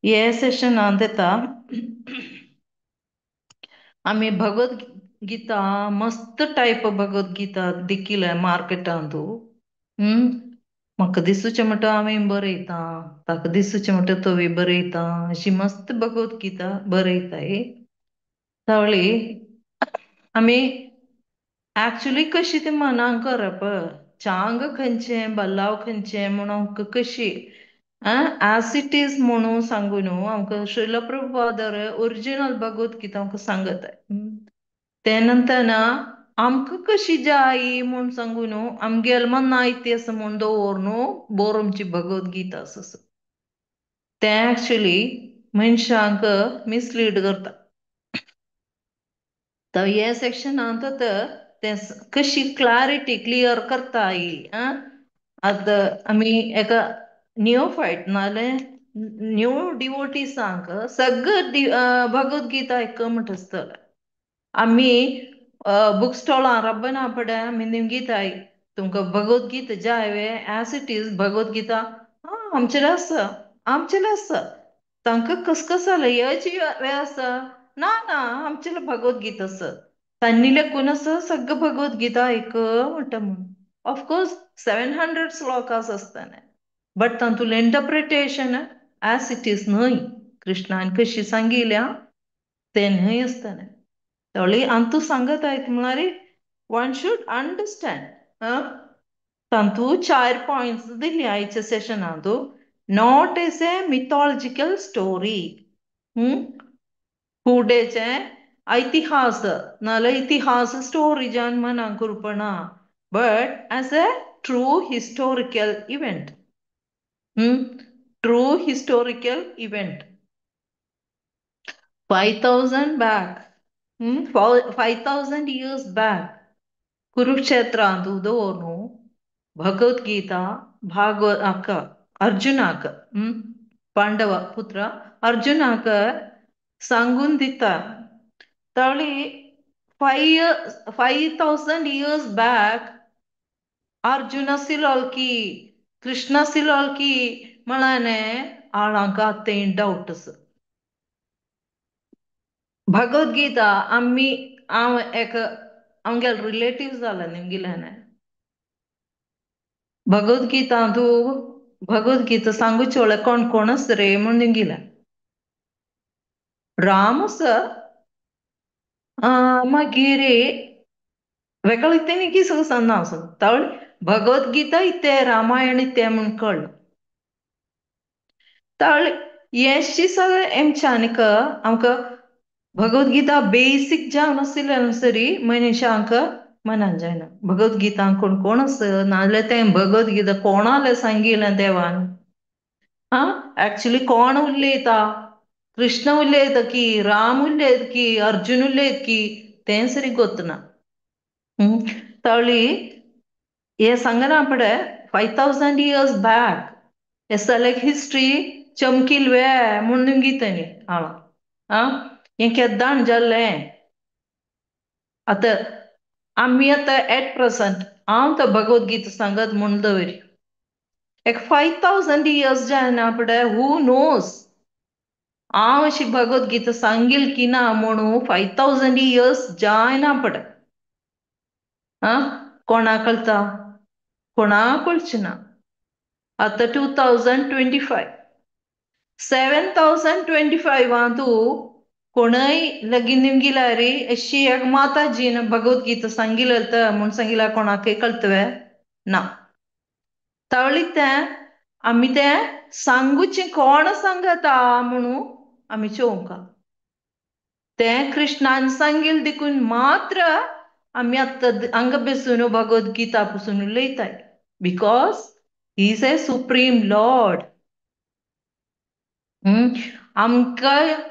हे सेशनांत येता आमी भगवद्गीता मस्त टायप भगवद्गीता दिकिले मार्केटांतू. म्हाका दिसूचें म्हणटा आमी बरयता, ताका दिसूचें म्हणटा तोवी बरयता, अशी मस्त भगवद्गीता बरयताय. तावळी आमी एक्चुली कशी ती मनांक करप, चांग खंयचें बल्लाव खंयचें म्हणून कशी एज it is म्हणून सांगू न्हू आमकां श्रील प्रभुपादर ओरिजिनल भगवद्गीता आमकां सांगत. ते नंतर ना आमकां कशी जाय म्हूण सांगू न्हू आमगेल मना इतिहास म्हूण दवर न्हू बोरमची भगवद्गीता आसा तें एक्चुली मनशांक मिसलीड करता. तर हे सेक्शनांत तें कशी क्लॅरिटी क्लियर करता ही. आतां आमी एका नियोफायट नाल्यार न्यू डिवोटीसांक सगळं भगवद्गीता एक म्हणटा आसतलें. आमी बुक स्टॉलां रब्बना पडे आमी निमगीताय तुमकां भगवद्गीता जाय वे as it is Bhagavad Gita आमचेले आसा आमचेले आसा तांकां कसकस जालें हेची वे आसा ना ना आमचेले भगवद्गीता आसा तांणी लेखून आसा सगळं भगवद्गीता एक म्हणटा म्हूण. ऑफकोर्स 700 श्लोकास आसताले बट तातूंतलें इंटरप्रिटेशन एज it is न्हय, कृष्णान कशी सांगिल्या तें न्हय आसतालें. तळी आनी तूं सांगत आयत म्हळ्यार वन should understand. तातूंत 4 पॉयंट्स दिली आयच्या सेशनांत. Not as a mythological story, फुडेचें इतिहास नाल्यार इतिहास स्टोरी जावन मनाक करपना, but as a true historical event. True historical event 5000 back, 5000 years back कुरुक्षेत्रांत दवरून भगवद्गीता भागवत अर्जुनाक पांडव पुत्र अर्जुनाक सांगून दिता. तळी 5000 इयर्स बॅक अर्जुन आशिल्लो की कृष्ण आशिल्लो की म्हळ्याने आळांक ते डावट आसा. भगवद्गीता आमी हांव एक आमगेले रिलेटीव जाला निमगिल्याने भगवद्गीता तूं भगवद्गीता सांगूचे वळे कोण कोण आसा रे म्हूण निमगिले. राम आसा मागीर वेगळे इतें की सगळं सांगना आसा. तळ भगवद्गीता इतें रामायण इतें म्हूण कळ्ळें. तळ हेंशी सगळें एमच्यानीक आमकां भगवद्गीता बेसीक जावन आशिल्ल्यान सरी मनशांक मनान जायना भगवद्गीता कोण कोण आसा नाजाल्यार तें भगवद्गीता कोणाले सांगिल्लें देवान. एक्चुली कोण उलयता, कृष्ण उलयता की राम उलयता की अर्जुन उलयता की तें सरी गोतना. तळी हे सांगना पडे 5000 इयर्स बॅक हे सगळें हिस्ट्री चमकील वे म्हूण निमगीतानी हांव. हें केद्दाण जाल्लें. आतां आमी आतां एट प्रेसंट हांव तर भगवद्गीता सांगत म्हूण दवरी एक 5000 इयर्स जायना पडे हू नोज हांव अशी भगवद्गीता सांगील की ना म्हणून 5000 इयर्स जायना पडे. कोणा कळटा, कोणा कळचें ना. आतां 2025 7025 कोणय लगीन निमगिल्यार अशी एक माताजीन भगवद्गीता सांगिल्लें तर म्हूण सांगिल्यार कोणाकय कळटलें ना. तळी तें आमी तें सांगूचें कोण सांगता म्हणून आमी चोवंक तें कृष्णान सांगिल्लें देखून मात्र आमी आतां हांगा बेसून भगवद्गीता पसून उलयताय, because he is a supreme lord. आमकां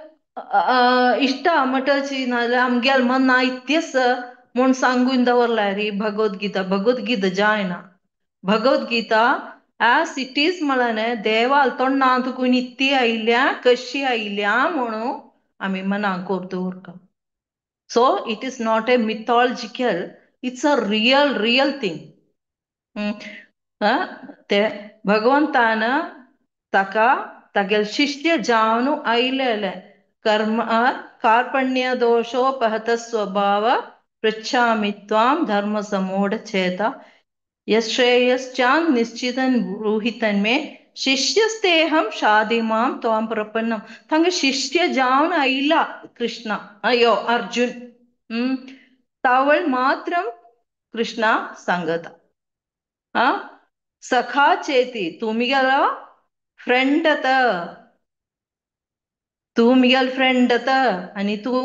इश्टा म्हणटाची नाजाल्यार आमगेले मना इतलेंच म्हूण सांगून दवरल्यार भगवद्गीता भगवद्गीता जायना. भगवद्गीता एज it is म्हळ्यार देवाल तोंडांत तुकून इतली आयल्या कशी आयल्या म्हणून आमी मनाक कोर दवरता. So it is not a mythological, it's a real real thing. ते भगवंतान ताका तागेले शिष्य जावन आयलेले कर्म कार्पण्य दोषोपहत स्वभाव पृच्छामि त्वां धर्म समूढ चेता यश्रेयश्चान् निश्चितन् ब्रूहि तन्मे शिष्यस्तेहं शादिमां त्वां प्रपन्नं. थांगा शिष्य जावन आयला कृष्णा अयो अर्जुन. तावळ मात्रम कृष्णा सांगता सखा चेती तूं मिगेलो फ्रेंड आतां, तूं मिगेलो फ्रेंड आतां आनी तूं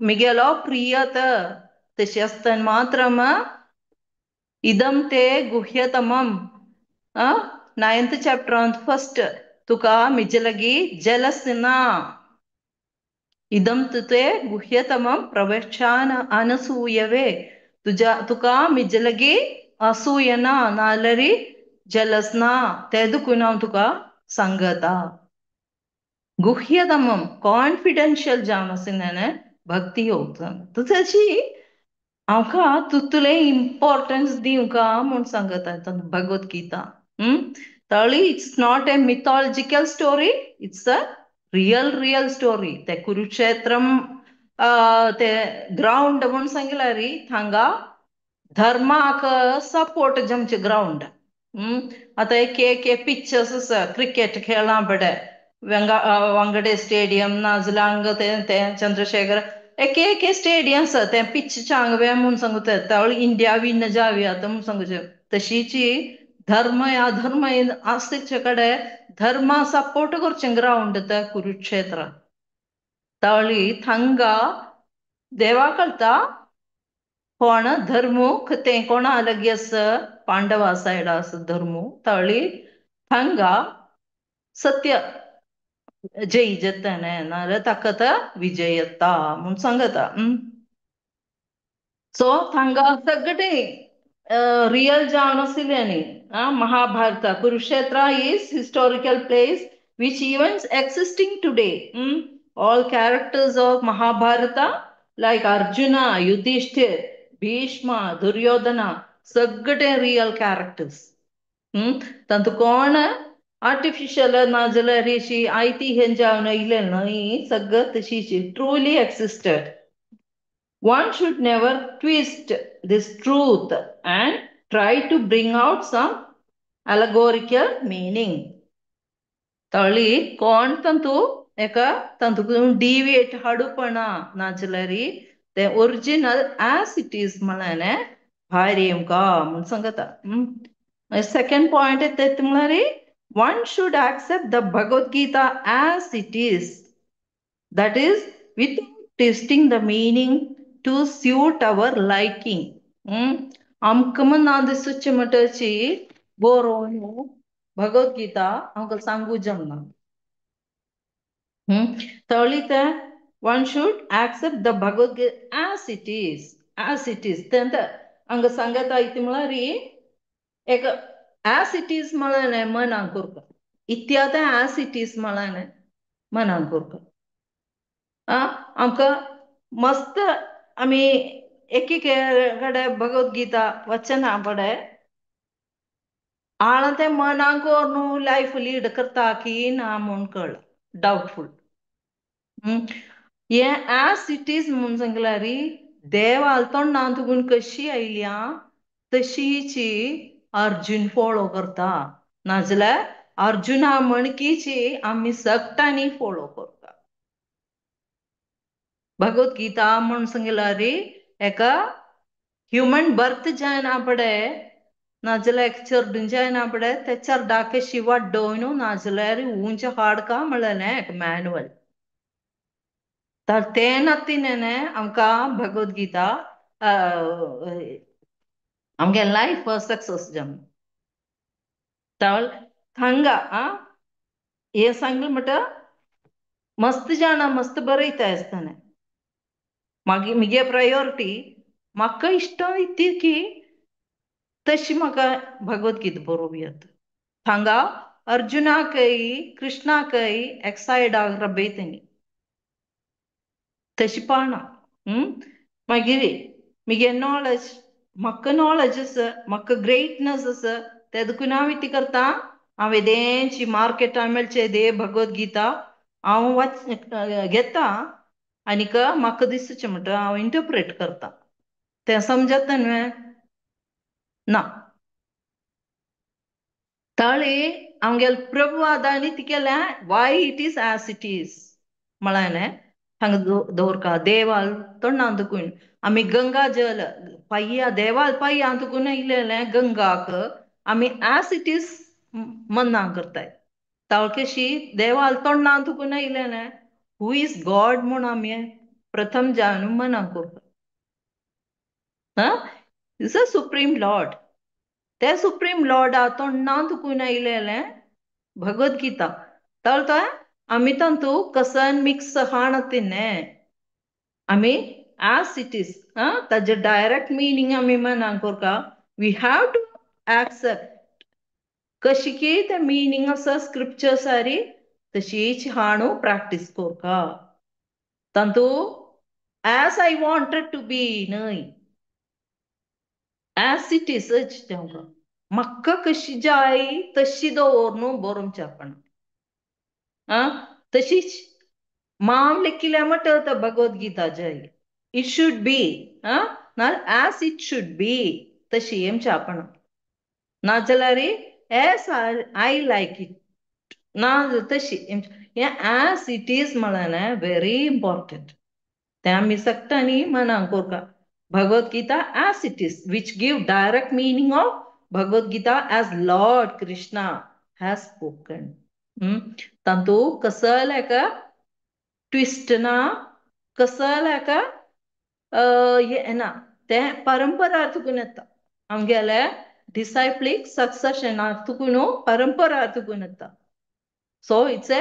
मिगेलो प्रिय आतां. तशें आसतना मात्रम इदं ते गुह्यतमं 9th चॅप्टरांत फर्स्ट तुका मिजे लागीं जेलस ना. इदं ते गुह्यतमं प्रवक्ष्यान अनसूयवे तुज्या तुका मिजे लागीं असूय ना नाल्यार जेलस ना तें दुखून हांव तुका सांगता. गुह्यतमं कॉन्फिडेन्शियल जावन आशिल्ल्यान भक्ती योग तशी आमकां तितलें इम्पॉर्टन्स दिवंका म्हूण सांगता भगवत गीता. तळी it's not a mythological story, it's a real real story. ते कुरुक्षेत्रम ते ग्रावंड म्हूण सांगल्यार थांगा धर्माक सपोर्ट जमचे ग्रावंड. आतां एक एक पिक्चर्स आसा क्रिकेट खेळा बडे वांगडे स्टेडियम नाजाल्यार हांगा ते चंद्रशेखर एक एक स्टेडियम आसा तें पिच चांगवे म्हूण सांगता तळ इंडिया विन जावी आतां म्हूण सांगचे. तशीची धर्म अधर्म आसचे कडेन धर्मा सपोर्ट करचें ग्रावंड ते कुरुक्षेत्र. तळी थांगा देवा कळटा कोण धर्मू तें कोणा लागीं आसा पांडवा सायडा आसा धर्मू. तळी थांगा सत्य जय जाताने नाजाल्यार ताका आतां विजय येता म्हूण सांगता. सो थांगा सगळें रियल जावन आशिल्लें. Mahabharata Kurukshetra is historical place which events existing today. All characters of Mahabharata like Arjuna, Yudhishthir, Bhishma, Duryodhana सगळे रियल कॅरेक्टर्स. तातूंत कोण आर्टिफिशियल नाजाल्यार अशी आयती हें जावन आयलें न्हय, सगळें तशीच truly existed. One should never twist this truth and try to bring out some allegorical meaning. तळी कोण तांतू एका तांतू डिविएट हाडूपणा नाजाल्यार ते ओरिजिनल एज it is म्हळ्यार भायर येवंका म्हूण सांगता. सेकंड पॉयंट ते म्हळ्यार one should accept the Bhagavad Gita as it is, that is without twisting the meaning to suit our liking. आमकां म्हण दिसूचे म्हणटाची बरोवन भगवत गीता आमकां सांगू जमना. तळी ते one should accept the Bhagavad Gita as it is, as it is. तें हांगा सांगता इतलें म्हळ्यार एक एज it is म्हळ्यार मनाक करता इत्याद एज it is म्हळ्यार मनाक करता. आमकां मस्त आमी एक कडेन भगवत गीता वचना पडे आळ तें मनाक न्हू लायफ लीड करता की ना म्हूण कळ डावटफूल. हें एज it is म्हूण सांगल्यार देवाल तोंडांत तुगून कशी आयल्या तशीची अर्जुन फॉलो करता, नाजाल्यार अर्जुना म्हणकीची आमी सगटांनी फॉलो करता. भगवत गीता म्हूण सांगल्यार एका ह्युमन बर्थ जायना पडे नाजाल्यार एक चेडूं जायना पडे ते चेरडाक कशी वाडोवन नाजाल्यार उंच हाडका म्हणलें एक मॅन्युअल. तर ते नातीनें आमकां भगवत गीता आमगे लायफ सक्सेस जावन तर थांगा हें सांगलें म्हणटा मस्त जाणा मस्त बरयता आसतना मागीर म्हगे प्रायोरिटी म्हाका इश्ट इतली की तशी म्हाका भगवत गीता बरोवं येता. हांगा अर्जुनाकय कृष्णाकय एक्सायडाक रबयतनी तशी पाना. मागीर म्हगे नॉलेज म्हाका नॉलेज आसा, म्हाका ग्रेटनस आसा, ते देखून हांव कितें करता हांव येदेंची मार्केटान मेळचे दे भगवद्गीता हांव वाच घेता आनीक म्हाका दिसचें म्हणटा हांव इंटरप्रेट करता, तें समजता न्हय ना. ताळी आमगेले प्रभुवादांनी तिकेल्या why it is as it is म्हळ्याने हांगा दवरका देवाल तोंडान दुकून आमी गंगा जल पाय्या देवाल पाय्या दुकून इलेलें गंगाक आमी एज it is मन्ना करताय. तावकेशी देवाल तोंडान दुकून इलेलें who is God म्हूण आमी प्रथम जावन मना करता. हा, is a supreme Lord. ते सुप्रीम लॉर्डा तोंडान तुकून आयलेलें भगवद्गीता तळता आमी तांतू कसन मिक्स हाण तिन्ने आमी एज it is. हा, ताजे डायरेक्ट मिनींग आमी मना करता. We have to accept कशी की ते मिनींग आसा स्क्रिप्चर सारी तशीच हाणू प्रॅक्टीस करता. तांतू as I wanted to be न्हय, एज it is तेंका म्हाका कशी जाय तशी दवर न्हू बरोवचे आपण. आं, तशीच माम लेखिल्या म्हणटा भगवद्गीता जाय it should be. आं, ना एज it should be तशी आमच्या आपण नाजाल्यार एज I like it ना तशी हें एज it is म्हळ्यार व्हेरी इम्पॉर्टंट. तें आमी सगळ्यांनी मनाक करता. Bhagavad Gita as it is, which give direct meaning of Bhagavad Gita as Lord Krishna has spoken. तांतू कसल एका ट्विस्ट ना, कसल एका हें ना, तें परंपरा तुकून येता आमगेले डिसायप्लीक सक्सेशना तुकून परंपरा तुकून येता. So it's a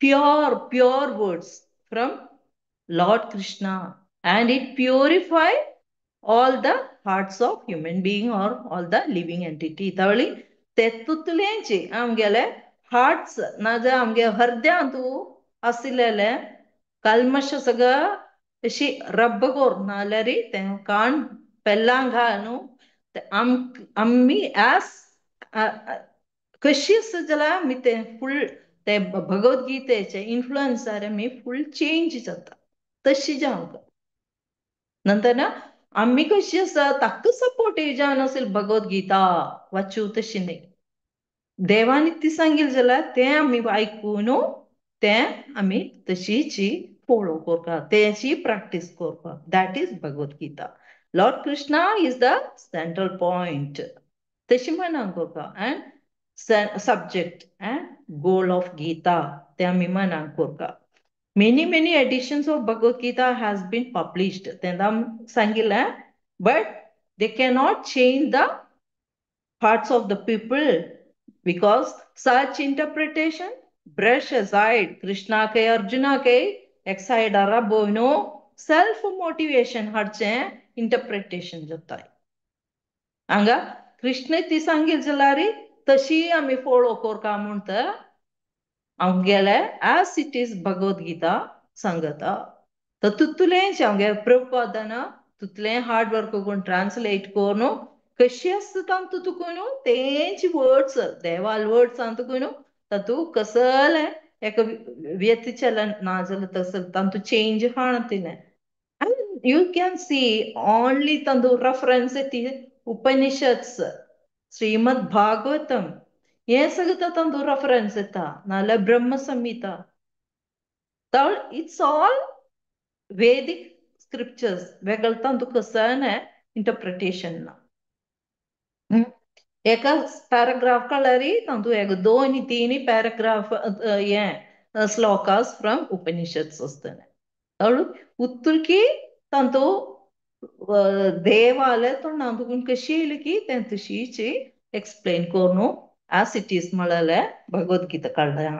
pure pure words from Lord Krishna and it purify all the hearts of human being or all the living entity. तवळी तेतुतलेंची आमगेले हार्ट्स नाजाल्यार आमगे हृदयांतू आशिल्ले कल्मश सगळं अशी रब्ब कोर नाल्यार तें कान पेल्लां घाल न्हू आमी एज कशी आसा जाल्यार आमी तें फूल ते भगवद्गीतेचे इन्फ्लुयन्सार आमी फूल चेंज जाता तशी जावंक. नंतर ना आमी कशी आसा ताका सपोर्ट जावन असेल भगवद्गीता वाचू तशी न्ही. देवान ती सांगील जाल्यार तें आमी आयकून तें आमी तशीची फॉलो करता, तेची प्रॅक्टीस करता. That is Bhagavad Gita. Lord Krishna is the central point तशी मनाक करता and subject and goal of Gita ते आमी मनाक करता. Many many editions of Bhagavad Gita has been published तेन्ना सांगिल्लें, but they cannot change the hearts of the people because such interpretation brush aside Krishna K अर्जुना K एक side बोनो self motivation हाडचें interpretation जाता. हांगा कृष्ण ती सांगील जाल्यार तशी आमी फॉलो करता म्हणटा आमगेले as it is Bhagavad Gita सांगता. तर तितूलेंच आमगे प्रभुपादान तितलें हार्ड वर्क करून ट्रान्सलेट करून कशी आसता तांतू तुकून तेंच वर्ड्स देवाल वर्ड्स तांतून तातूं कसलें एका व्यतिचलन ना जाल्यार तसो तांतू चेंज हाण तिणें. And you can see only तांतू रेफरन्स ती उपनिषद्स श्रीमद भागवतम हें सगळें तांतू रेफरन्स येता, नाल्यार ब्रह्म संहिता. तर it's all Vedic scriptures वेगळं तांतू कसलें इंटरप्रिटेशन ना. एका पॅराग्राफ कळ्ळ्यार तांतू एक दोन तीन पॅराग्राफ हें श्लोकास फ्रॉम उपनिषद्स आसतले. तर उत्तुरकी तांतू देवाले तोंडान तुकून कशी येयली की तें तशीच एक्सप्लेन करून एज it is म्हळ्यार Bhagavad Gita कळ्ळ्या.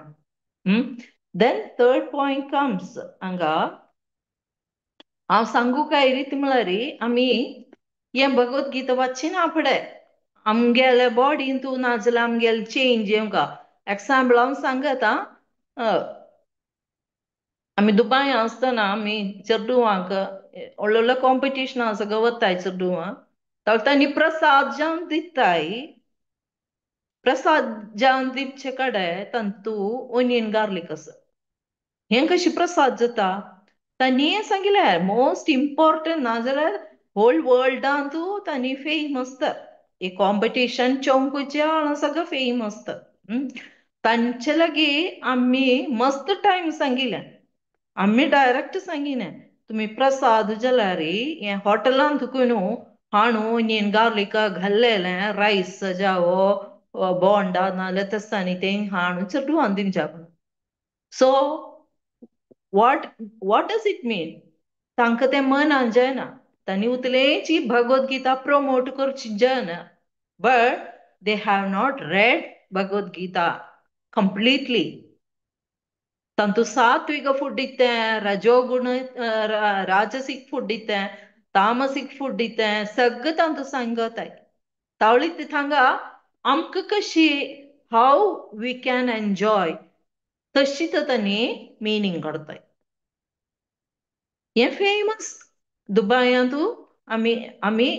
Then third point comes हांगा हांव सांगू काय रीत म्हळ्यार आमी हें भगवद्गीता वाचिना फुडें आमगेले बॉडीन तूं नाजाल्यार आमगेले चेंज येवंका. एग्जाम्पल हांव सांगता, आमी दुबाय आसतना आमी चेडवांक व्हडले व्हडले कॉम्पिटिशनां सगळं वताय चेडवां, तर तांणी प्रसाद जावन दिताय. प्रसाद जावन दिवचे कडेन तांतू ओनियन गार्लीक आसा. हें कशी प्रसाद जाता तांणी सांगिल्लें मोस्ट इम्पॉर्टंट, नाजाल्यार होल वर्ल्डांतू तांणी फेमस तर हे कॉम्पिटिशन चोवंकूचे सगळें फेमस तर. तांचे लागीं आमी मस्त टायम सांगिल्लें, आमी डायरेक्ट सांगिलें तुमी प्रसाद जाल्यार हें हॉटेलांत तुका न्हू हाणू ओनियन गार्लिका घाल्लेलें रायस जावो बोंडा नाल्यार तसांनी तें हाणू चेडवान दिवच्या. So what does it mean? तांकां तें मनान जायना, तांणी उतलेंची भगवद गीता प्रमोट करची जायना, but they have not read Bhagavad Gita completely. तांतू सात्विक फूड दितें, रजोगुण राजसीक फूड दितें, तामसीक फूड दितें, सगळें तांतू सांगताय. तावळी थांगा आमकां कशी how we can enjoy तशी तर तांणी मिनींग काडताय. हें फेमस दुबायांतू आमी आमी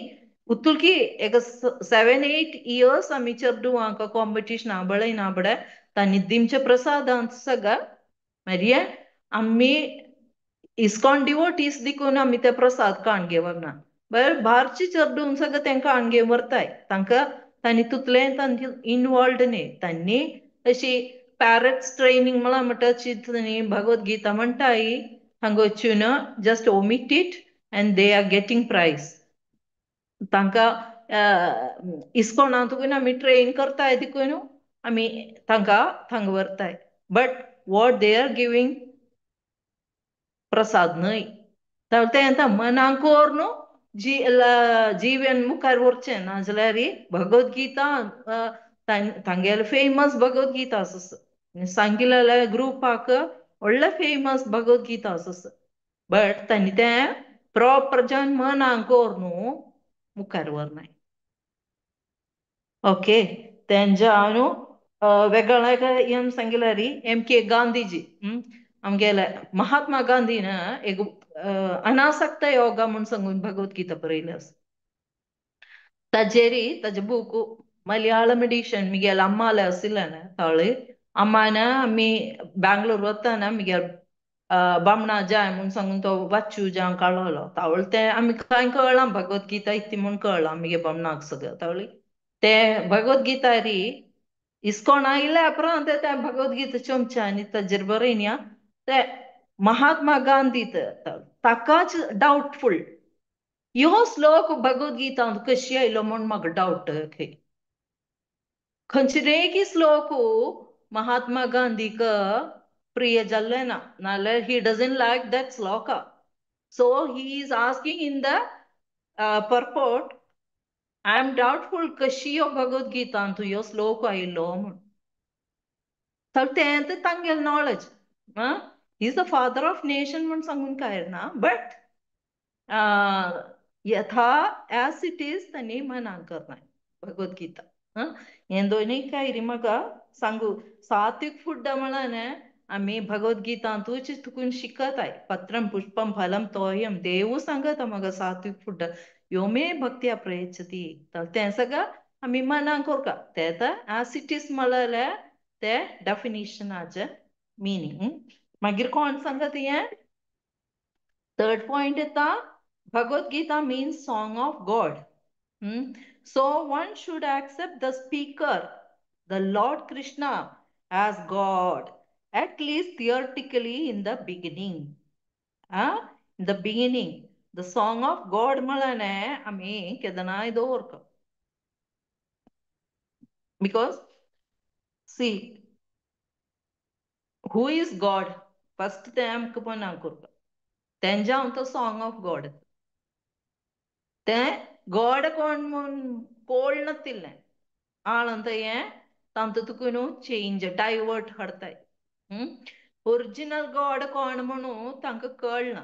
उतुलकी एक 7-8 इयर्स आमी चेडवांक कॉम्पिटिशन बळयना बडे तांणी दिमचे प्रसादांत सगळं मागीर आमी इस्कॉन डिवोटीस देखून आमी ते प्रसाद काण घेवप ना, बरें भारची चेडूं सगळं तांकां हाण घेवन व्हरताय. तांकां तांणी तुतलें तांचे इनवॉल्ड न्ही, तांणी अशी पॅरट्स ट्रेनिंग म्हळ्यार म्हणटा तांणी भगवद गीता म्हणटाय हांगा वचून just omit it and they are getting prize. तांकां इस्कॉनांतूय आमी ट्रेन करताय देखून आमी तांकां थांगा व्हरताय, but what they are giving prasad न्हय. तर तें आतां मनाक न्हू जी जीवन मुखार व्हरचें ना जाल्यार भगवद गीता तांगेले फेमस भगवद गीता आसा, सांगिल्ल्या ग्रुपाक व्हडलें फेमस भगवद गीता आसा, बट तांणी तें प्रॉपर जावन मनाक न्हू मुखार व्हरनाय. ओके, तेंच्या न्हू वेगळ्या हें सांगिल्ल्यार एम के गांधीजी, आमगेले महात्मा गांधीन एक अनासक्त योगा म्हूण सांगून भगवद गीता बरयलें आसा. ताजेरी ताजे बूक मलयाळम एडिशन मिगेल अम्माले आशिल्लें ताळे अम्मान आमी बँगलोर वतना मिगेल बामणा जाय म्हूण सांगून तो वाचू जावं काडलो. तावळ तें आमी कांय कळ्ळां भगवद गीता इतली म्हूण कळ्ळां आमगे बामणाक सगळें. तावळी तें भगवद गीता री इस्कॉन आयल्या उपरांत तें भगवद गीता चमच्या आनी ताजेर बरयन्या ते महात्मा गांधी ताकाच डावटफूल ह्यो श्लोक भगवद गीतांत कशी आयलो म्हूण म्हाका डावट. खंयचे की श्लोक महात्मा गांधीक प्रिय जाल्लें ना, नाल्यार he doesn't like that shloka. So he is asking in the purport, I am doubtful कशी ह्यो भगवद गीतांत ह्यो श्लोक आयलो म्हूण. तर तें तर तांगेलें knowledge, he is the father of nation म्हूण सांगून कांय ना, बट यथा एज it is तांणी मना करना भगवद गीता. हें दोनूय कांय म्हाका सांगू. सात्वीक फूड म्हळ्यार आमी भगवद गीतांतूच तुकून शिकताय, पत्रम पुष्पम फलम तोयम देवू सांगता म्हाका सात्वीक फूड यो मे भक्त्या प्रयच्छती. तर तें सगळं आमी मनाक करता तें तर एज it is म्हळ्यार ते डेफिनिशनाचें मिनींग. मागीर कोण सांगता हें थर्ड पॉयंट येता, Bhagavad Gita means song of God. So one should accept the speaker, the Lord Krishna, as God, at least theoretically in the beginning. In the beginning, the song of God म्हळ्यार आमी केदनाय दवरता. Because see, who is God? First तें आमकां मनाक करता, तेंच्या आमकां song of God. तें गॉड कोण म्हूण कोळ नातिल्लें आळंत हें तांतू तुका न्हू चेंज डायवर्ट हाडताय. ओरिजिनल गॉड कोण म्हणून तांकां कळना,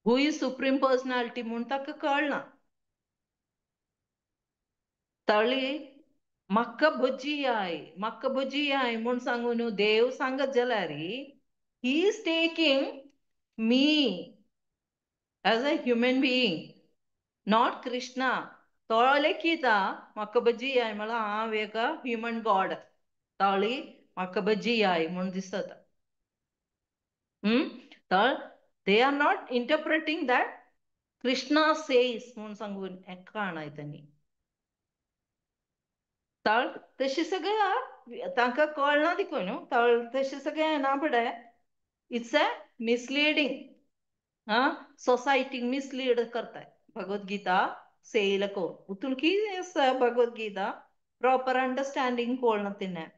who is supreme personality म्हूण तांकां कळना. तळी म्हाका भजी I, म्हाका भजी I म्हूण सांगून देव सांगत जाल्यार he is taking me as a human being, not Krishna. तो लेखिता म्हाका भजी याय म्हळ्यार हांव एक ह्युमन गॉड ताळी म्हाका भजी याय म्हूण दिसता. तर they are not interpreting that Krishna says म्हूण सांगून एका आणाय तांणी. तर तशें सगळें तांकां कळना देखून न्हू. तर तशें सगळें येना फुडें it's a misleading. आं, सोसायटीक मिसलीड करताय भगवद्गीता सेल करून. उतून कितें आसा भगवद्गीता प्रॉपर अंडरस्टँडींग कळना तिणें.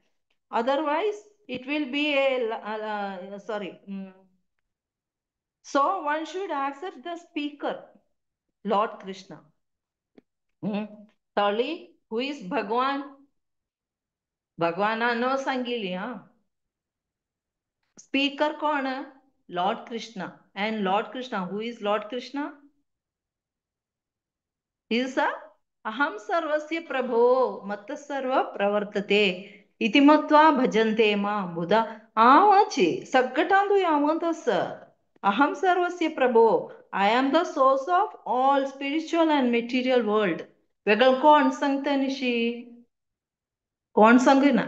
Otherwise it will be a sorry. So one should accept the speaker Lord Krishna. तळी who is भगवान, भगवानान सांगिली. हा, स्पीकर कोण? Lord Krishna. And Lord Krishna, who is Lord Krishna? Is a अहम सर्वस्य प्रभो मत्त सर्व प्रवर्तते इति मत्वा भजन्ते मां बुधा. आवाची सगटांतु यावंत आसा. अहम सर्वस्य प्रभो, I am the source of all spiritual and material world. वेगळं कोण सांगता निशी? कोण सांगिना.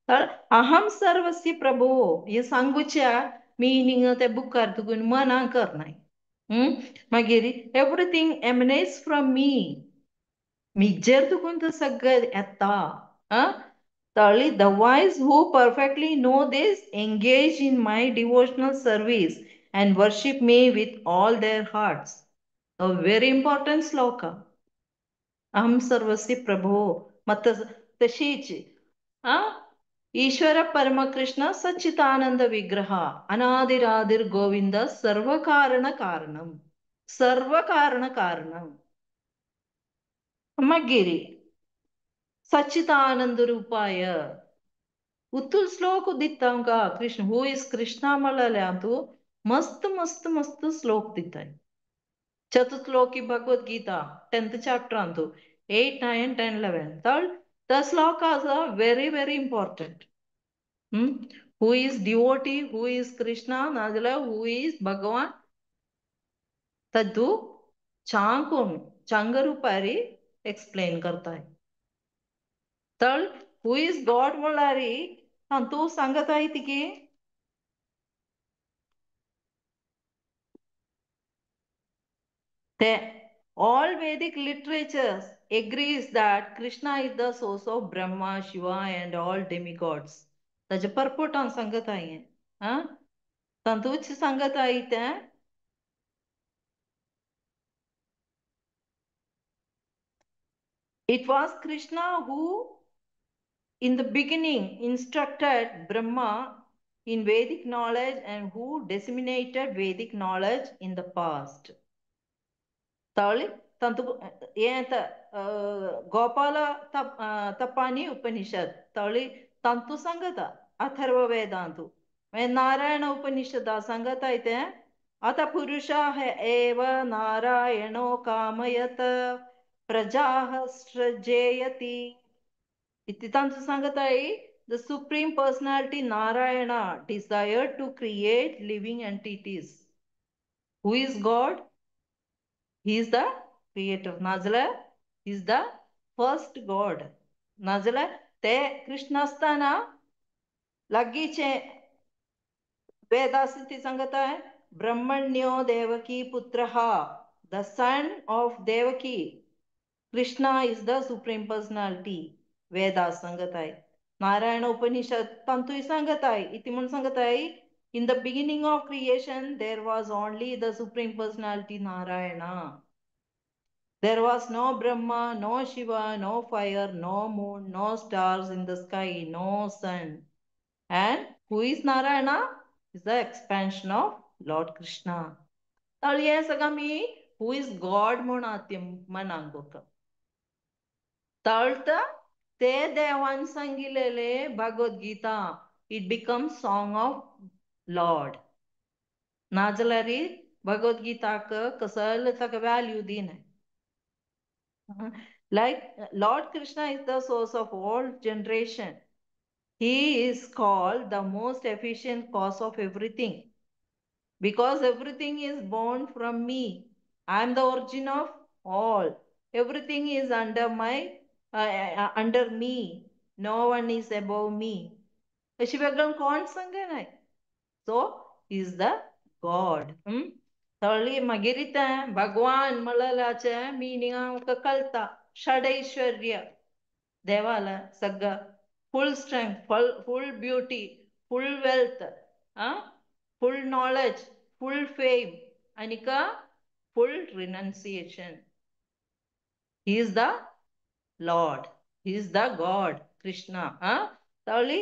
तर अहम सर्वस्य प्रभो हे सांगूच्या मिनींग त्या बुकार तुगून मना करनाय. मागीर एवरीथींग एमनेट्स फ्रॉम मी, मिजेर तुकून तो सगळें येता. तळी the wise who perfectly know this engage in my devotional service and worship me with all their hearts. A very important shloka. अहम सर्वस्य प्रभो मत तशीच. ईश्वर परमकृष्ण सच्चिदानंद विग्रह अनादिरादिर गोविंद सर्वकारण कारणम, सर्वकारण कारणम. मागीर सच्चिदानंद रूपाय उतुल श्लोक दिता आमकां कृष्ण. Who is Krishna म्हणलें तूं मस्त मस्त मस्त श्लोक दिताय. चतुश्लोकी Bhagavad Gita 10th chapter अंतु 8, 9, 10, 11. Third, the shlokas are very very important. Who is devotee, who is Krishna, नाजाल्यार who is भगवान, तद्दू चांगून चांगरूपारी एक्सप्लेन करताय. थर्ड, who is God म्हणल्यार तांतू सांगताय तिकी ते all Vedic literatures agrees that Krishna is the source of Brahma, Shiva and all demigods. ताजे purport हांव सांगत आहे. आं, तातूंच सांगत आहे तें. It was Krishna who in the beginning instructed Brahma in Vedic knowledge and who disseminated Vedic knowledge in the past. तळी तंतु हें गोपाल तपानी उपनिषद तळी तंतु सांगता अथर्व वेदांतु. मागीर नारायण उपनिषदा सांगता तें अथ पुरुषाः एव नारायणो कामयत प्रजाः सृजयति इति तांतु सांगताय. The supreme personality Narayana desired to create living entities. Who is God? He is the creator. नाजाल्यार he is the first God. नाजाल्यार ते कृष्ण आसतना लागींचे वेद आसा ती सांगता ब्रह्मण्यो देवकी पुत्रः, the son of Devaki. Krishna is the supreme personality. Veda सांगताय. नारायण उपनिषद तांतूय सांगताय. इति म्हूण सांगताय in the beginning of creation there was only the supreme personality Narayana. There was no Brahma, no Shiva, no fire, no moon, no stars in the sky, no sun. And who is Narayana? Is the expansion of Lord Krishna. तळ हें सगळें आमी who is God म्हूण आती मनांक तळटा ते देवान सांगिल्लेले Bhagavad Gita it becomes song of Lord. नाजाल्यार भगवद्गीताक कसले ताका value दिनाय. Like Lord Krishna is the source of all generation. He is called the most efficient cause of everything because everything is born from me. I am the origin of all. Everything is under my under me, no one is above me, अशी वेगळं कोण सांगनाय. So is the God. तळी मागीर तें भगवान म्हणल्याचें meaning आमकां कळटा. षडैश्वर्य देवाला सगळं, full strength, full beauty, full wealth, full knowledge, full fame आनीक full renunciation. He is the lord, he is the God Krishna. तळी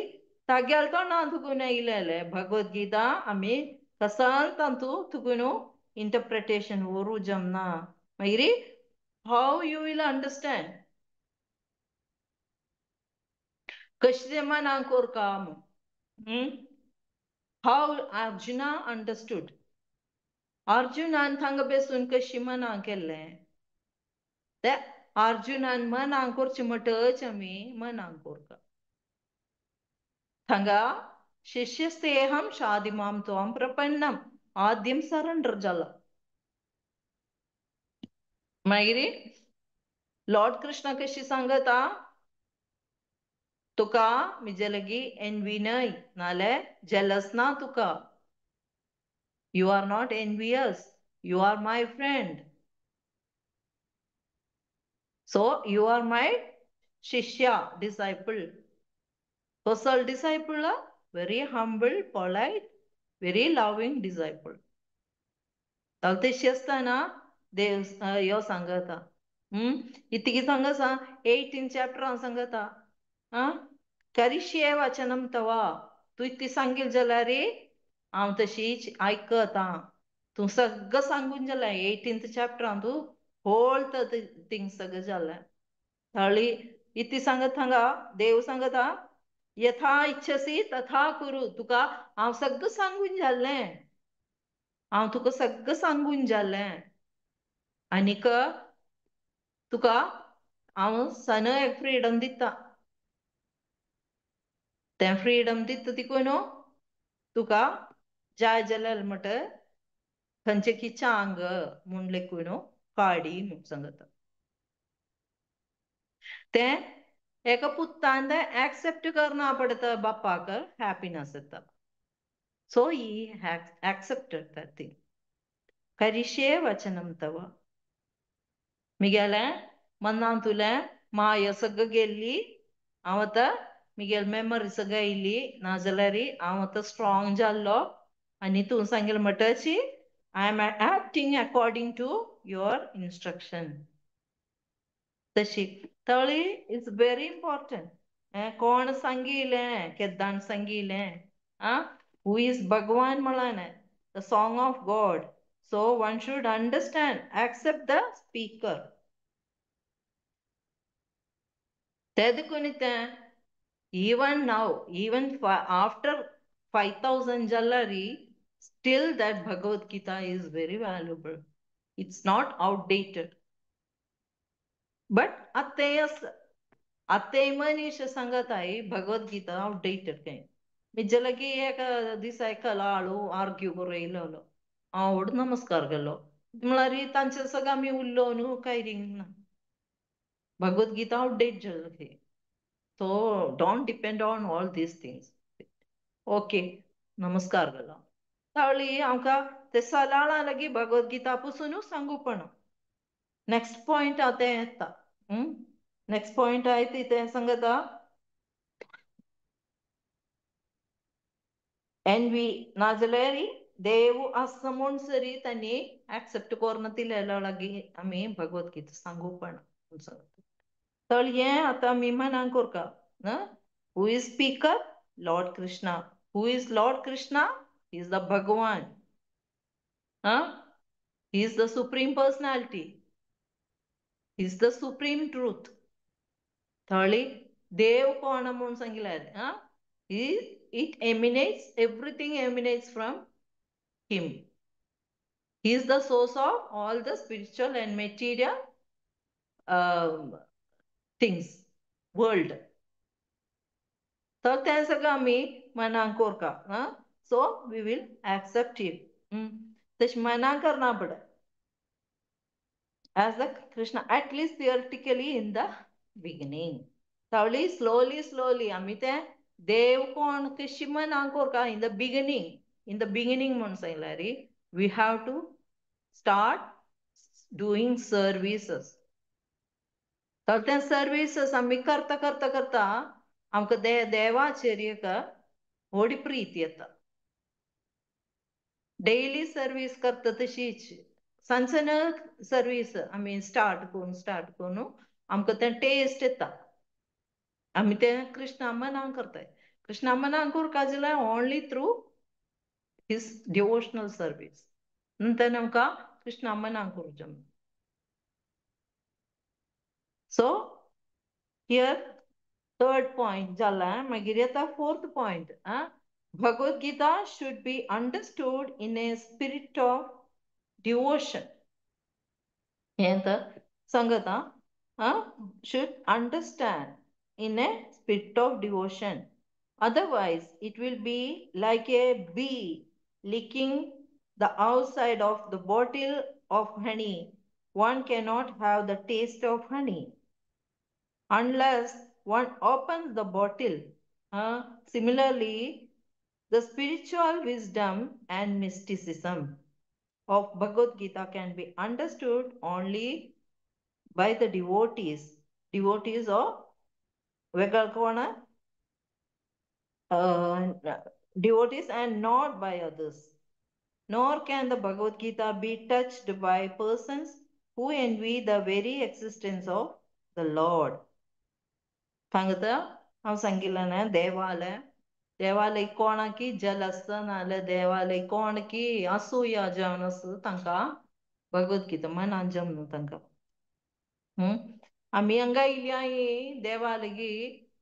तागेल तो ना तुकून येयलेले भगवद्गीता आमी कसाल तांतू तुकून इंटरप्रिटेशन व्हरू जमना. मागीर how you will understand कशें मनाक कोरका. हाव अर्जुना अंडरस्टूड. अर्जुनान थांगा बेसून कशी मना केल्लें ते अर्जुनान मनाक करचें म्हणटच आमी मनाक कोरका. थांगा शिष्यस्तेहम शादिमाम त्वाम प्रपन्नम आद्यम सरेंडर जाला. मागीर लॉर्ड कृष्ण कशी सांगता तुका म्हजे लागीं एनवी न्हय नाल्यार जेलस ना तुका. You are not envious, you are my friend, so you are my shishya, disciple. कसलो disciple? Very humble, polite, very loving disciple. ताका तशी आसतना देव ह्यो सांगता. इतकी सांग आसा 18 चॅप्टर हांव सांगता. करिष्ये वचनम तवा, तूं इतकी सांगील जाल्यार हांव तशीच आयकता. तूं सगळं सांगून जालें 18th चॅप्टरान तूं होल थिंग सगळें जालें. थळी इतली सांगत हांगा देव सांगता यथा इच्छसी तथा कुरू. तुका हांव सगळं सांगून जालें, हांव तुका सगळं सांगून जालें आनीक तुका हांव सन एक फ्रिडम दिता. तें फ्रिडम दिता तिकून तुका जाय जाल्यार म्हणटा खंयचे की चांग म्हूण लेखून काडी म्हूण सांगता. तें एका पुत्तान तें एक्सेप्ट करना पडटा बापाक, हॅप्पीनस येता. So he accepted that thing. करिष्ये वचनम तव. मिगेलें मनांतुलें माया सगळं गेल्ली, हांव आतां मिगेल मेमरी सगळं येयली, नाजाल्यार हांव आतां स्ट्रॉंग जाल्लो आनी तूं सांगेल म्हणटची I am acting according to your instruction. तशी तळी it's very important. कोण सांगिलें, केद्दान सांगिलें, who is भगवान म्हळां, the song of God. So one should understand, accept the speaker. ते देखून तें even now, even after 5000 jalari, still that Bhagavad Gita is very valuable. It's not outdated. But आतां मनीस सांगताय Bhagavad Gita outdated काय. म्हजे लागीं एक दिसा एकलो हाळू आर्ग्यू करून येयलो, हांव व्हड नमस्कार केलो म्हळ्यार तांचे सगळं आमी उरलो न्हू काय रिंग ना. भगवद गीता outdated जाली. So don't depend on all these things. Okay, नमस्कार केलो. तावळी आमकां ते सलाळा लागीं भगवद गीता पसूनूच सांगू पण. नेक्स्ट पॉयंट आतां येता. नेक्स्ट पॉयंट आय ती तें सांगता एनवी नाजाल्यार देव आसा म्हूण सरी तांणी एक्सेप्ट करून दिलेलो लागीं आमी भगवद गीता सांगू पण सांगता. तर हें आतां आमी मनाक कोरका. Who is speaker? Lord Krishna. Who is Lord Krishna? He is the Bhagavan. He is the supreme personality. He is the supreme truth. थळी देव कोण म्हूण सांगिल्लें. It emanates, everything emanates from him. He is the source of all the spiritual and material things, world. तर तें सगळें आमी मनाक कोरका. So we will accept it. तशें मनाक करना पडटा. As the Krishna, at least theoretically in the beginning. Tawli slowly slowly आमी तें देव कोण कशी मनांक कोरका in the beginning, in the beginning म्हूण सांगल्यार we have to start doing services. तर ते सर्विसेस आमी करता करता करता आमकां देवाचेर एक व्हडी प्रीत येता. डेली सर्वीस करता तशीच सण सर्वीस आमी स्टार्ट करून स्टार्ट करून आमकां तें टेस्ट येता. आमी तें कृष्णा मनांक करताय. कृष्णा मनांक करपा जाल्यार only through his devotional service. नंतर आमकां कृष्णा मनांक करूं जमना. सो here third point जाला. मागीर येता fourth point. Bhagavad Gita should be understood in a spirit of devotion. हें तर सांगता, should understand in a spirit of devotion. Otherwise it will be like a bee licking the outside of the bottle of honey. One cannot have the taste of honey unless one opens the bottle. Similarly, the spiritual wisdom and mysticism of Bhagavad Gita can be understood only by the devotees. Devotees or devotees and not by others. Nor can the Bhagavad Gita be touched by persons who envy the very existence of the Lord. सांगता हांव सांगिल्लें न्हय, देवालय देवालय कोणाकी जल आसता नाजाल्यार देवालय कोणकी असूया जावन आसता तांकां भगवद गीता मनान जमना तांकां. आमी हांगा इल्या देवालगी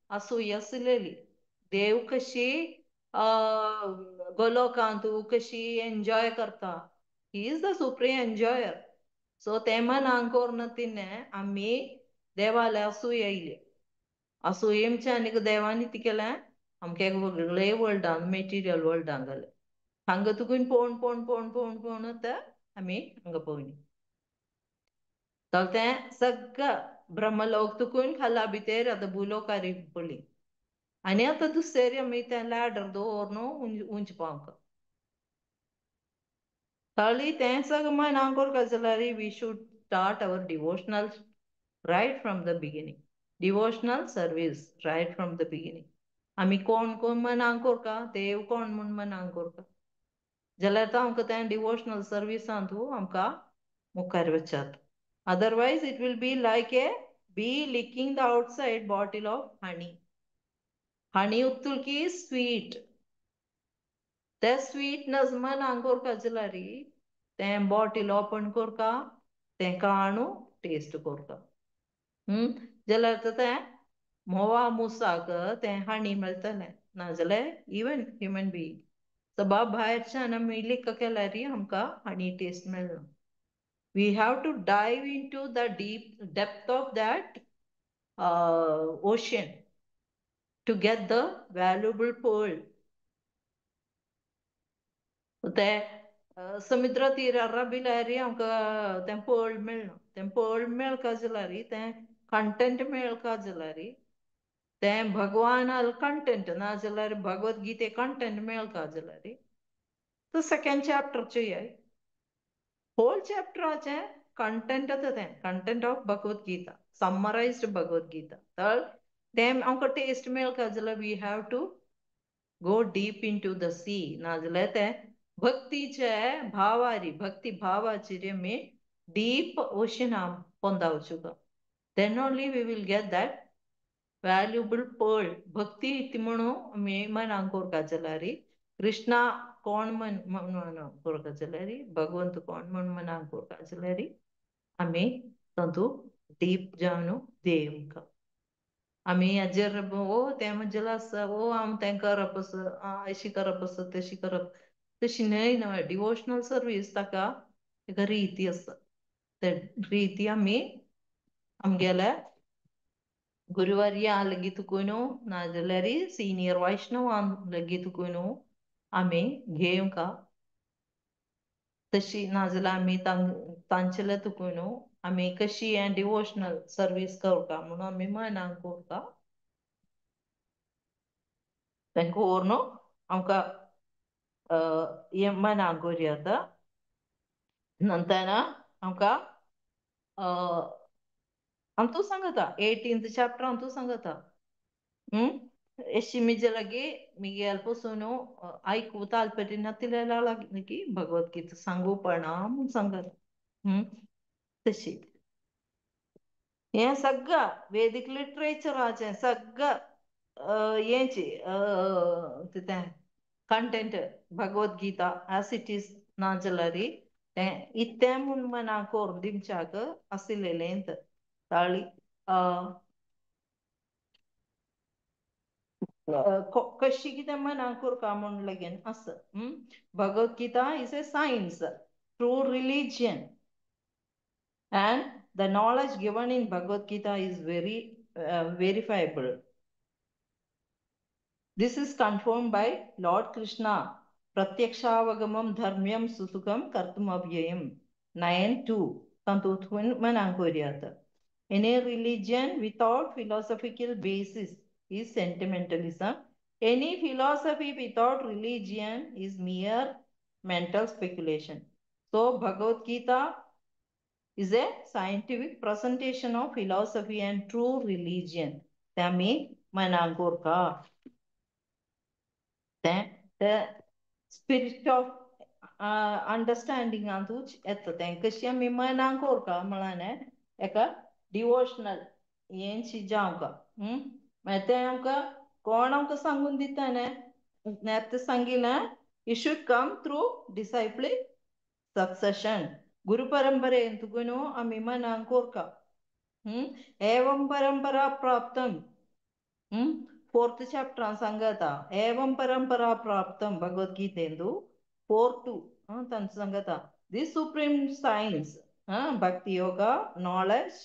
असूया आसलेली. देव कशी गोलोकांत कशी एन्जॉय करता, he is the supreme enjoyer. So ते मनान करून तिणें आमी देवालय असूया येयली. असूयेमचे आनीक देवांनी ती केलें आमकां एक वेगळे वर्ल्डान मेटिरियल वर्ल्डान घालें. हांगा तुकून पळोवन पळोवन पळोवन पळोवन पळोवन ते आमी हांगा पळोवनी. तर तें सगळं ब्रह्मलोक तुकून खाला भितर आतां भुलोकारी पडली. आनी आतां दुसरे आमी तें लॅडर दवर न्हू उंच पावंक ताळी तें सगळें मनांक करपा जाल्यार we should start our devotional right from the beginning. Devotional service right from the beginning. आमी कोण कोण मनांक करता, देव कोण म्हूण मनांक करता जाल्यार तो आमकां तें डिवोशनल सर्विसांत आमकां मुखार वचात. Otherwise it will be like a bee licking the outside bottle of honey. Honey उत्तुल की स्वीट, ते स्वीटनस मनांक करपा जाल्यार तें बॉटील ओपन करता, तें काणू टेस्ट करता. जाल्यार तें म्होंवा मुसाक तें हाणी मेळटलें, नाजाल्यार इवन ह्युमन बिईंग सभा भायरच्यान आमी लिक केल्यार आमकां हाणी टेस्ट मेळना. We have to dive into the deep depth of that ocean to get the valuable pearl. ते समुद्र तीरार बिल्यार आमकां तें पर्ल मेळना. तें पर्ल मेळका जाल्यार तें कंटेंट मेळका जाल्यार तें भगवान कंटेंट ना जाल्यार भगवद गीते कंटेंट मेळका जाल्यार तो सेकेंड चॅप्टर चोयाय. होल चॅप्टराचें कंटेंट आतां तें content of Bhagavad Gita, summarised Bhagavad Gita. तर तें आमकां टेस्ट मेळका जाल्यार we have to go deep into the sea. नाजाल्यार तें भक्तीचे भावारी भक्ती भावाचेर आमी डीप ओशना पोंदा वचूंक. Then only we will get that valuable pearl. भक्ती इति म्हणून आमी मनांक करपा जाल्यार कृष्णा कोण म्हण करपा जाल्यार भगवंत कोण म्हण मनांक करपा जाल्यार आमी तातूंत डीप जावन देव आमी हाजेर ओ तें म्हजें आसा, ओ आम तें करप आसा, अशी करप आसा तशी करप तशी न्हय न्हय. डिवोशनल सर्वीस ताका एका रिती आसा. ते रिती आमी आमगेल्या गुरुवर्या लेगीत तुकून नाजाल्यार सिनियर वैष्णवान लेगीत तुकून आमी घेवंक तशी, नाजाल्यार आमी तांचेले तुकून आमी कशी हें डिवोशनल सर्वीस करता म्हणून आमी मनांक करता. तांकां व्हरून आमकां हें मनांक करूं. नंतर आमकां अंतू सांगता 18th chapter अंतू सांगता. एशी मिजे लागी मिगेल पसून आयकू ताल्पर्य नातिल्ल्या भगवद्गीता सांगूपणा म्हूण सांगता. तशी हें सगळं वेदीक लिटरेचराचें सगळं हेंची कितें content Bhagavad Gita as it is ना जाल्यार तें इत्तें म्हूण मनाक करून दिवच्याक आशिल्लें ताळी कशी कितें मनाक करता म्हूण लगीन आसा. Bhagavad Gita is a science, true religion, and the knowledge given in Bhagavad Gita is very verifiable. This is confirmed by Lord Krishna. Pratyakshaavagamam dharmyam susukam kartum avyayam 9.2. Tantutun manankuriyata. Any religion without philosophical basis is sentimentalism. Any philosophy without religion is mere mental speculation. So Bhagavad Gita is a scientific presentation of philosophy and true religion. Tami manangurka. The spirit of understanding अंतूच येता तें कशी आमी मनांक करता म्हळ्यार एका devotional हेंची जावंक. मागीर तें आमकां कोण आमकां सांगून दिता न्ही, नेत्त सांगिलें you should come through disciplic succession. गुरु परंपरेन तुका न्हू आमी मनांक करता. एवं परंपरा प्राप्तम 4th chapter सांगता. एवं परंपरा प्राप्तम भगवद्गीतेंदु 4.2 तांचो सांगता. This supreme science bhakti yoga knowledge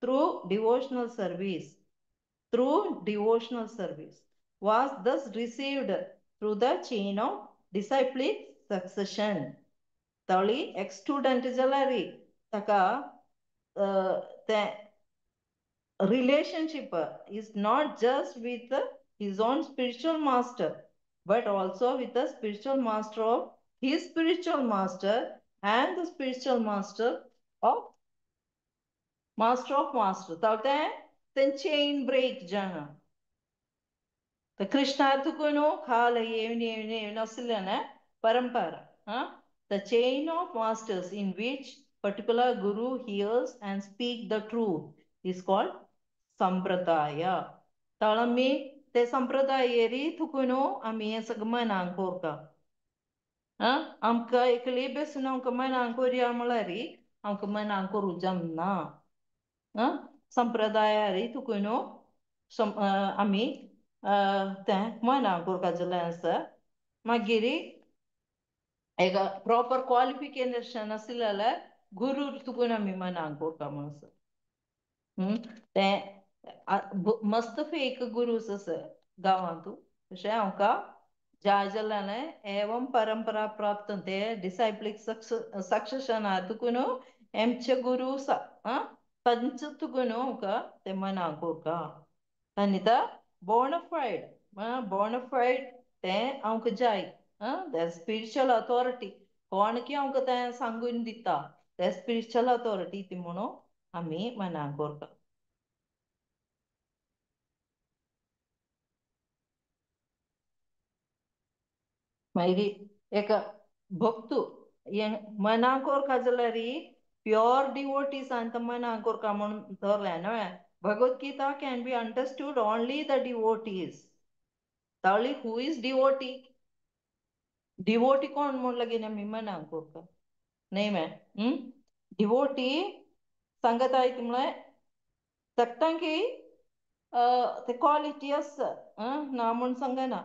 through devotional service, through devotional service was thus received through the chain of disciplic succession. तळी एक स्टुडंट जाल्यार ताका तें relationship is not just with his own spiritual master, but also with the spiritual master of his spiritual master and the spiritual master of master of master. तें तें chain break जाना. तर कृष्णा तुका न्हू खाल येवन येवन येवन आसलें परंपरा. The chain of masters in which particular guru hears and speak the truth is called sampradaya. तळ आमी ते संप्रदायेरी तुका न्हू आमी हें सगळें मनांक करता. आमकां एकली बेसून आमकां मनांक करया म्हळ्यार आमकां मनांक करूं जमना. संप्रदायारी तुका न्हू आमी तें मनांक करपा जालें आसा. मागीर एक प्रॉपर क्वॉलिफिकेशन आसलें जाल्यार गुरू तुका आमी मनांक करता म्हूण आसा. तें मस्त फेक गुरूस आसा गांवांतू. तशें आमकां जाय जाल्यार एवं परंपरा प्राप्त ते डिसायप्लीक सक्सेशना तुका न्हू एमचे गुरू आसा तांचे तुका न्हू आमकां ते मनांक करता. आनी तो बोनफायड बोनफायड तें आमकां जाय. The spiritual authority कोण की आमकां तें सांगून दिता ते स्पिरिच्युअल अथॉरिटी ती म्हणून आमी मनांक करता. मागीर एक भक्तू हें मनांक करता जाल्यार प्योर डिवोटीस आनी मनांक करता म्हणून धरलें न्हय. Bhagavad Gita can be understood only the devotees. तावळी who is devotee? Devotee कोण म्हूण लागीं आमी मनांक करता न्हय मॅ. डिवोटी सांगता म्हळ्यार सगळ्यांकी ते क्वॉलिटी आसा ना म्हूण सांगना,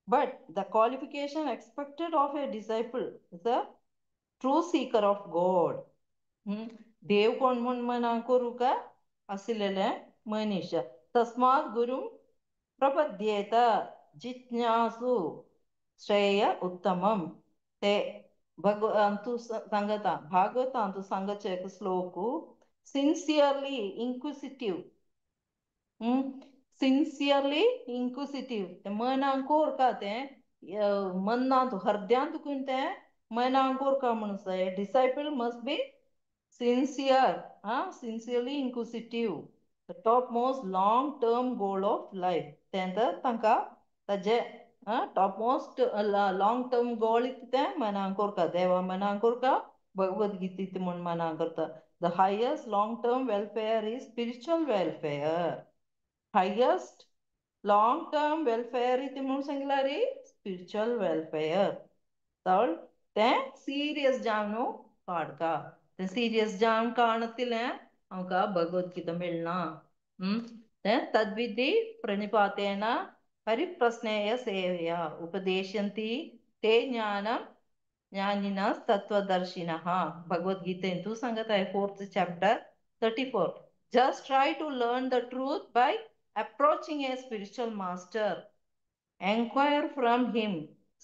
but the qualification expected of a disciple is a true seeker of God. देव कोण म्हूण मनांक करूं काय आशिल्लें मनीस. तस्मात् गुरूं प्रपद्येत जिज्ञासु श्रेय उत्तमम. ते भगवंतु सांगता भागवतांतु सांगचे एक श्लोक Sincerely inquisitive. Sincerely inquisitive तें मनाक कोरका तें मनांत हृदयांत तुकून तें मनाक कोरका म्हणून जाय. Disciple must be sincere, sincerely inquisitive. The top most long term goal of life तें तर तांकां ताजे top most long term goal इतलें तें मनाक कोरका, देवा मनाक कोरका, भगवद गीता म्हूण मनाक करता. The highest long term welfare is spiritual welfare. Highest long term welfare इति म्हणून सांगला रे स्पिरिच्युअल वेलफेअर. तर तें सिरियस जावन काडका, तें सिरियस जावन काडतिलें आमकां भगवद गीता मेळना. तें तद्विधी प्रणिपातेन हरिप्रश्नेय सेवया उपदेशन्ति ते ज्ञानम ज्ञानिनः तत्वदर्शिनः. भगवद्गीतेंतु सांगत आहे 4th chapter 34. Just try to learn the truth by approaching a spiritual master. Enquire from him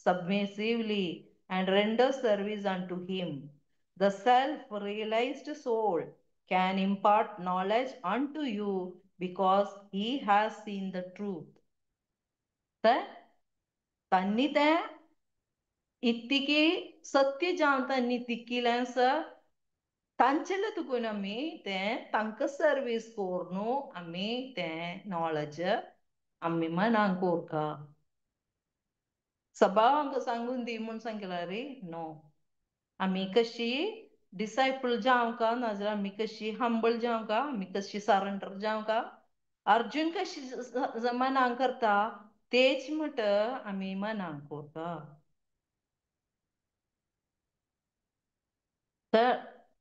submissively and render service unto him. The self-realized soul can impart knowledge unto you because he has seen the truth. तर तांणी तें इतकी सत्य जावन तांणी दिकिलें आसा, तांचेले तुकून आमी तें तांकां सर्वीस करून आमी तें नॉलेज आमी मनाक कोरका. सभावांक सांगून दी म्हूण सांगला रे नो. आमी कशी डिसायपल जावंका, नाजाल्यार आमी कशी हंबल जावंका, आमी कशी सरेंडर जावंका. अर्जुन कशी मनाक करता तेच म्हट आमी मनाक कोरता. तर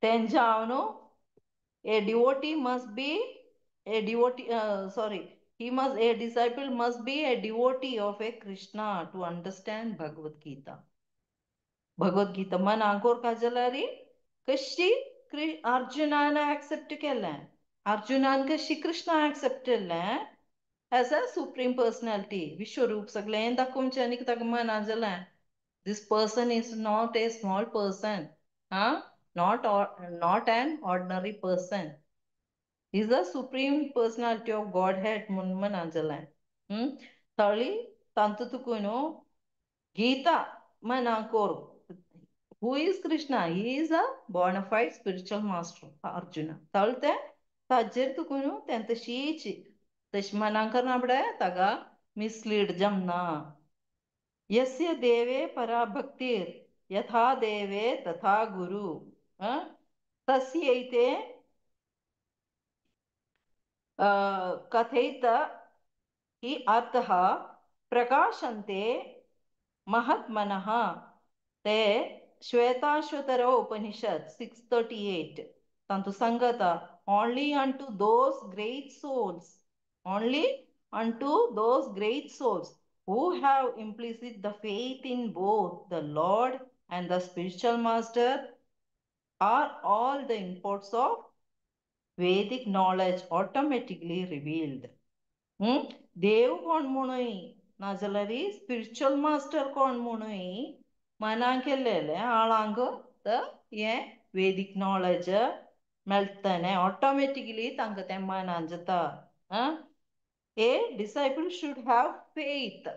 तेंच्या हांव a devotee must be a devotee, sorry, he must, a disciple must be a devotee of a Krishna to understand Bhagavad Gita. Bhagavad Gita मनाक कोरका जाल्यार कशी अर्जुनान एक्सेप्ट केलें, अर्जुनान कशी कृष्णा एक्सेप्ट केलें एज अ सुप्रीम पर्सनॅलिटी, विश्वरूप सगळें दाखोवचें आनी ताका मना जालें this person is not a small person, not an ordinary person, is the supreme personality of Godhead म्हूण मना जालें. थळी तांतू तुकून गीता मना कोर. Who is Krishna? He is a bona fide spiritual master, Arjuna. थळ तें ताजेर तुकून तें तशीच तशें मना करना पडे ताका मिसलीड जमना. यस्य देवे पराभक्तिर यथा देवे तथा गुरु तस्यैते कथयित हि अर्थः प्रकाशन्ते महात्मनः. ते श्वेताश्वतर उपनिषद 638 तांतू सांगता only unto those great souls, only unto those great souls who have implicit the faith in both the Lord and the spiritual master are all the imports of Vedic knowledge automatically revealed. देव कोण म्हणूय नाजाल्यार spiritual master कोण म्हणूय मनाक केल्लें आळांक हें वेदीक knowledge मेळटलें automatically तांकां तें मनान जाता. A disciple should have faith,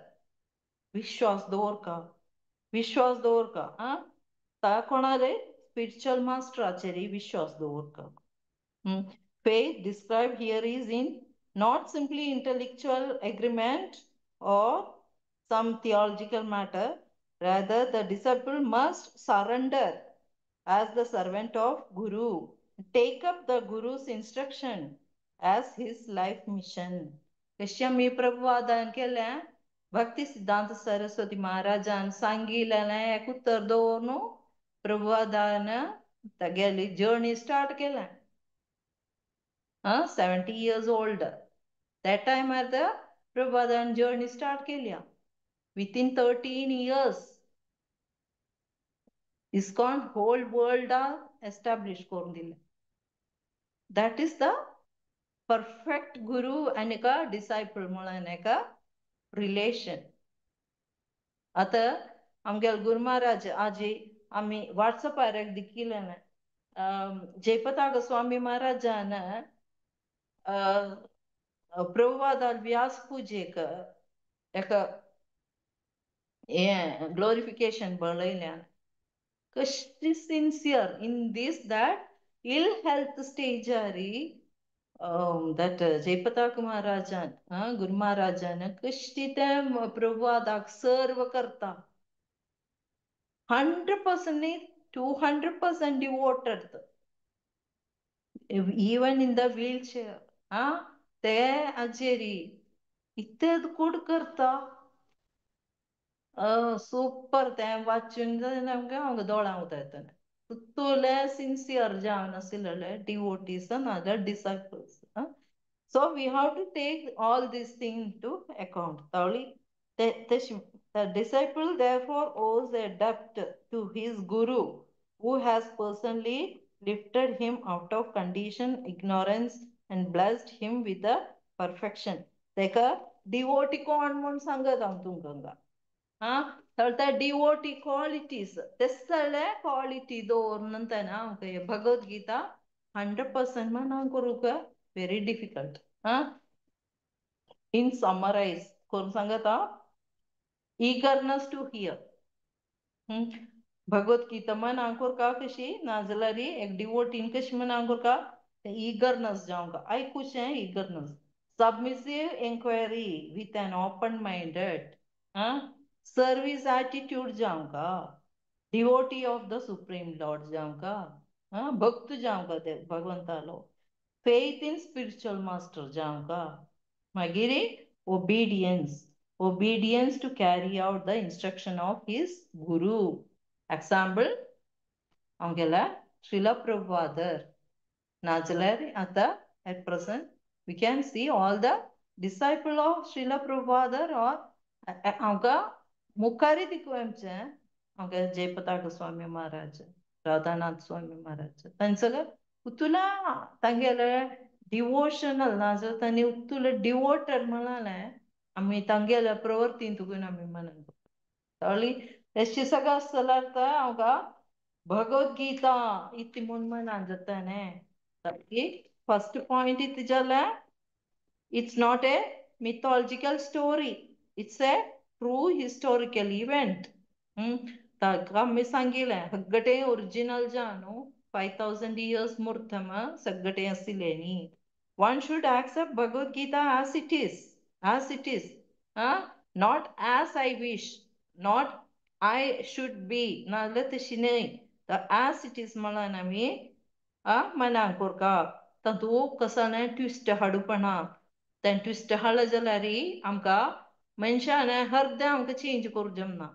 विश्वास दवरका, विश्वास दवरका. ता कोणारे स्पिरिच्युअल मास्टराचेर विश्वास दवरका. Faith described here is in not simply intellectual agreement or some theological matter. Rather, the disciple must surrender as the servant of Guru, take up the Guru's instruction as his life mission. कशी आमी प्रभुवादान केलें भक्ती सिद्धांत सरस्वती महाराजान सांगिल्लें एक उत्तर दवरून प्रभुवादान तागेली journey start केलें. 70 years old. That time at the Prabhupada journey start केल्या. Within 13 years, ISKCON whole world establish करून दिलें. That is the perfect guru आनी एका डिसायपल म्हणून एका रिलेशन. आतां आमगेले गुरू महाराज आजी आमी वॉट्सएपार एक दिकिलें. जयपताक स्वामी महाराजान प्रभुपादाल व्यास पूजेक एका हें ग्लोरिफिकेशन बळयल्यान कशी sincere in this that ill health स्टेजारी that Jayapataka महाराजान गुरु महाराजान कशी तें प्रभुपादाक सर्व करता 100% न्ही 200% devoted even in the wheel chair. ते आजेरी इतकें कूड करता सुपर तें वाचून आमकां हांव दोळ्यां वता येतना तुले सिन्सियर जावन आशिल्ले डिवोटीज नाजाल्यार disciples. So we have to take all these things to account. The disciple therefore owes a debt to his guru who has personally lifted him out of condition, ignorance and blessed him with the perfection. तेका devotee कोण म्हूण सांगत हांव तुमकां. तर त्या devotee qualities ते सगळे क्वालिटी दवरून तेन्ना आमकां भगवद गीता 100% म्हण करूंक व्हेरी डिफिकल्ट. इन समरायज करून सांगत हांव, eagerness to here. Bhagavad Gita म्हण हांव करका कशी नाजाल्यार एक डिवोटीन कशी म्हण हांव करका ईगरनेस जावंक आयकुचें eagerness, submissive enquiry with an open minded service attitude जावंका, devotee of the supreme lord जावंका, भक्त जावंका ते भगवंतालो, फेथ इन स्पिरिच्युअल मास्टर जावंका, मागीर obedience, obedience to carry out the instruction of his guru. Example आमगेल्या श्रील प्रभुपादर नाजाल्यार आतां at present we can see all the disciple of Srila Prabhupada or आमकां मुखारी दिकू आमचें आमगे जयपताक स्वामी महाराज, राधानाथ स्वामी महाराज तांचो उतुला तांगेले डिवोशनल नाजाल्यार तांणी उतुले डिवोटेड म्हणलें आमी तांगेल्या प्रवर्तीन तुगून आमी म्हणून कळ्ळी. तशी सगळं आसतल्यार तर आमकां भगवद गीता इती म्हूण म्हणा जाता न्ही. फर्स्ट पॉयंट इति जालें, it's not a mythological story, it's a true historical event. ताका आमी सांगिलें सगळें ओरिजिनल जा न्हू 5000 इयर्स मुर्थम सगळें आशिल्लें न्ही. One should accept Bhagavad Gita as it is, as it is, not as I wish, not I should be, नाजाल्यार तशी न्हय, एज it is म्हणून आमी मनाक करका. तातूंत कसो न्हय ट्विस्ट हाडपना, तें ट्विस्ट हाडलें जाल्यार आमकां मनशान अर्दें आमकां चेंज करूंक जमना.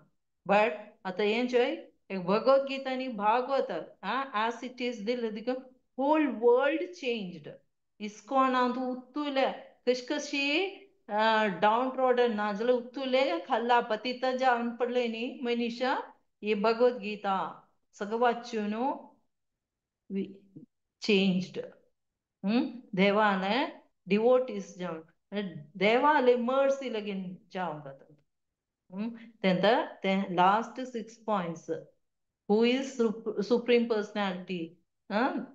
बट आतां हें चोय एक भगवद गीता आनी भागवत एज it is दिलें देखून होल वर्ल्ड चेंज्ड. इस्कॉनांत उत्तुले कशी कशी डावन ट्रॉडन नाजाल्यार उत्तुले खाल्ला पतिता जावन पडले न्ही मनीषा ही भगवद गीता सगळें वाचून चेंज्ड. देवान डिवोटीज जावन देवाले मर्सी लगीन जावंक जाता. तेंता तें last 6 points, who is supreme personality,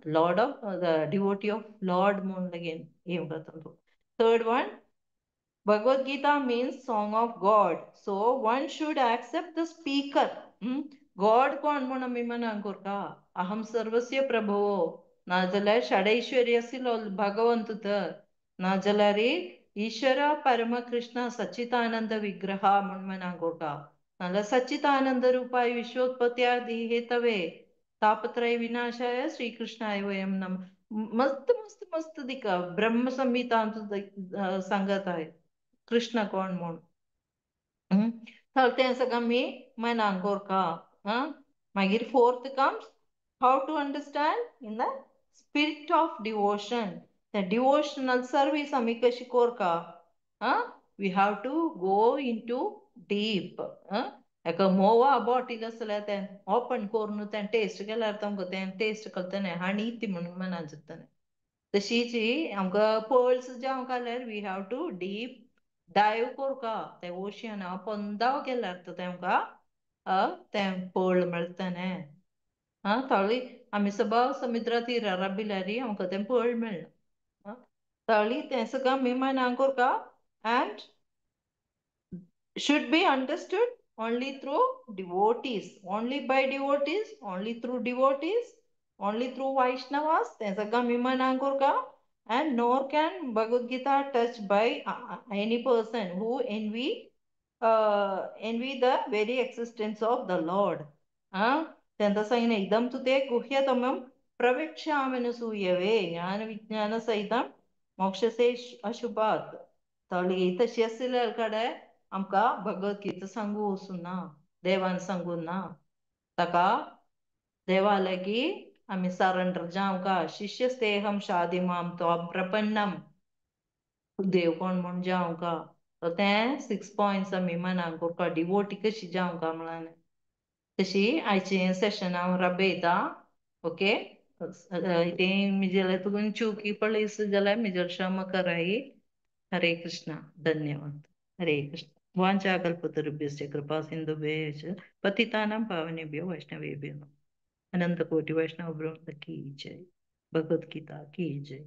lord of the devotee of lord म्हूण लगीन येवंक जाता. Third one, Bhagavad Gita means song of God, so one should accept the speaker. God कोण म्हूण आमी मनाक करता, अहम सर्वस्य प्रभवो, नाजाल्यार षडैश्वर्य आशिल्लो भगवंत तर, नाजाल्यार ईश्वर परमकृष्ण सच्चिदानंद विग्रह म्हूण मनाक करता, नाजाल्यार सच्चिदानंद रूपाय विश्वोत्पत्त्यादि हेतवे तापत्रय विनाशाय श्रीकृष्णाय वयम नमः. मस्त मस्त मस्त दिका ब्रह्म संहिता सांगत आहे कृष्ण कोण म्हूण. तें सगळें आमी मनाक करता. मागीर fourth comes how to understand in the spirit of devotion. The devotional service आमी कशी करता, we have to go into deep. एका मोवा बॉटील आसल्यार तें ओपन करून तें टेस्ट केल्यार तुमकां तें टेस्ट कळटलें आनी ती म्हणून मनाक जातलें. तशीच आमकां पर्ल्स जावंक जाल्यार we have to deep dive करता, तें ओशियना पोंदा गेल्यार तेमकां तें पर्ल मेळटलें. आं ताळी आमी सबाव समुद्रा तीरार राबिल्यारी आमकां तें पळ मेळना. ताळी तें सगळं आमी मनान करता and should be understood only through devotees, only by devotees, only through devotees, only through Vaishnavas. तें सगळं आमी मनान करता. And nor can Bhagavad Gita touched by any person who envy the very existence of the Lord. तेंता सांगितलें इदं तु ते गुह्यतमं प्रवक्ष्याम्यनुसूयवे ज्ञान विज्ञान सहितं मोक्षसे अशुभात्. तळी तशी आसल्यार कडेन आमकां भगवद्गीता सांगू वचूना, देवान सांगू ना. ताका देवा लागीं आमी सरेंडर जावंका. शिष्यस्तेहं शाधि मां त्वां प्रपन्नम, देव कोण म्हूण जावंका. सो तें 6 पॉयंट्स आमी मनाक करपा, डिवोटी कशी जावंका म्हणून. तशी आयचें सेशन हांव राबयता. ओके, तें म्हजें तुगून चुकी पळयस जाल्यार म्हजेर क्षमा कराई. हरे कृष्णा, धन्यवाद. हरे कृष्ण. वाञ्छाकल्पतरुभ्यश्च कृपा सिन्धुभ्यश्च पतितानां पावनेभ्यो वैष्णवेभ्यो नमः. अनंत कोटि वैष्णव वृंद की जय. भगवद गीता की जय.